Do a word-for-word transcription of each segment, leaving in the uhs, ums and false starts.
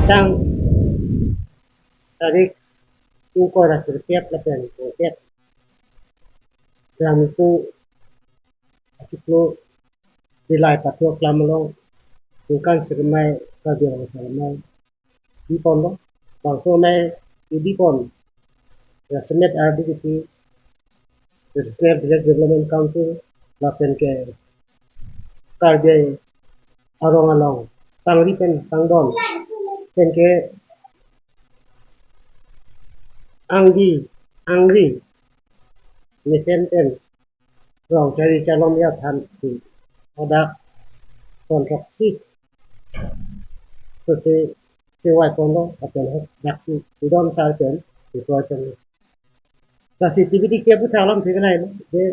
Tang tarik ingkoi ra sirkep lapen ingkoi ra niphru achiklo Dillai Pathu Aklam along ningkan sirkep amei Karbi Anglong Asar Amei biponlo. Bangso amei bipon Rasemet R D P P, Regional Village Development Council lapen ke Karbi arong along tangri pen tangdon pen ke angdi angri mesen pen rong chari chalom ya than si hadak kontrak si so si si wai kondo apen hadak si idon sar pen si koi pen lasi T V D K aputhak alam thik nai de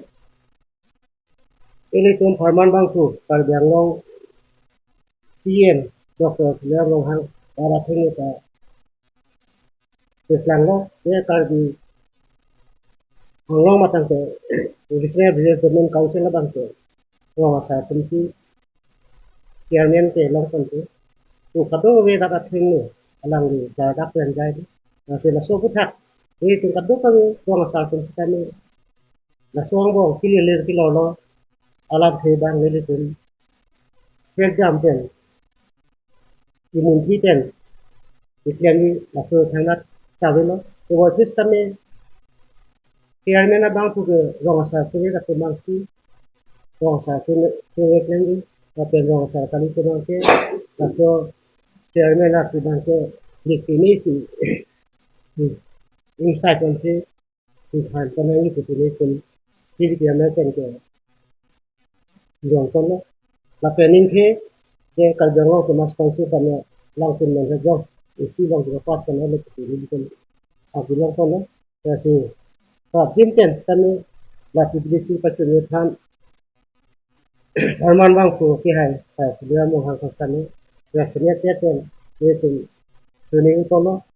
ilitum pharman bangphu Karbi Anglong C E M Doctor Tuliram Ronghang arat athengno ta keklanglo, ya Karbi Anglong matang ke Regional Village Development Council abang ke rong asar atum si chairman kelong ponte. To kadokave dak athengno alangli ladak pen jai. Lasi laso aputhak ilitum kadokave rong asar atum sitame laso angbong kililir kilolo alamthe abang ilitum pekjam pen imunthi pen iklemji laso thangnat chavelo. Kevoi sitame chairman abangphu ke rong asar atum ke kumang si rong asar atum ke klemji lapen rong asar kali kumang ke laso chairman atum abang ke dik pini si inside on si Tuhan kanang itu sini pun diri dia makan ke jong kono. Lapen ingke ke Karbi Anglong Autonomous Council kami langpun menjajong isi long juga pas kan oleh itu ini pun aku jong kono. Lasi prapjin pen kami la T V D C pacun than pharman bangphu kehai Tuliram Ronghang kostani ya senior pen ilitum tuni utono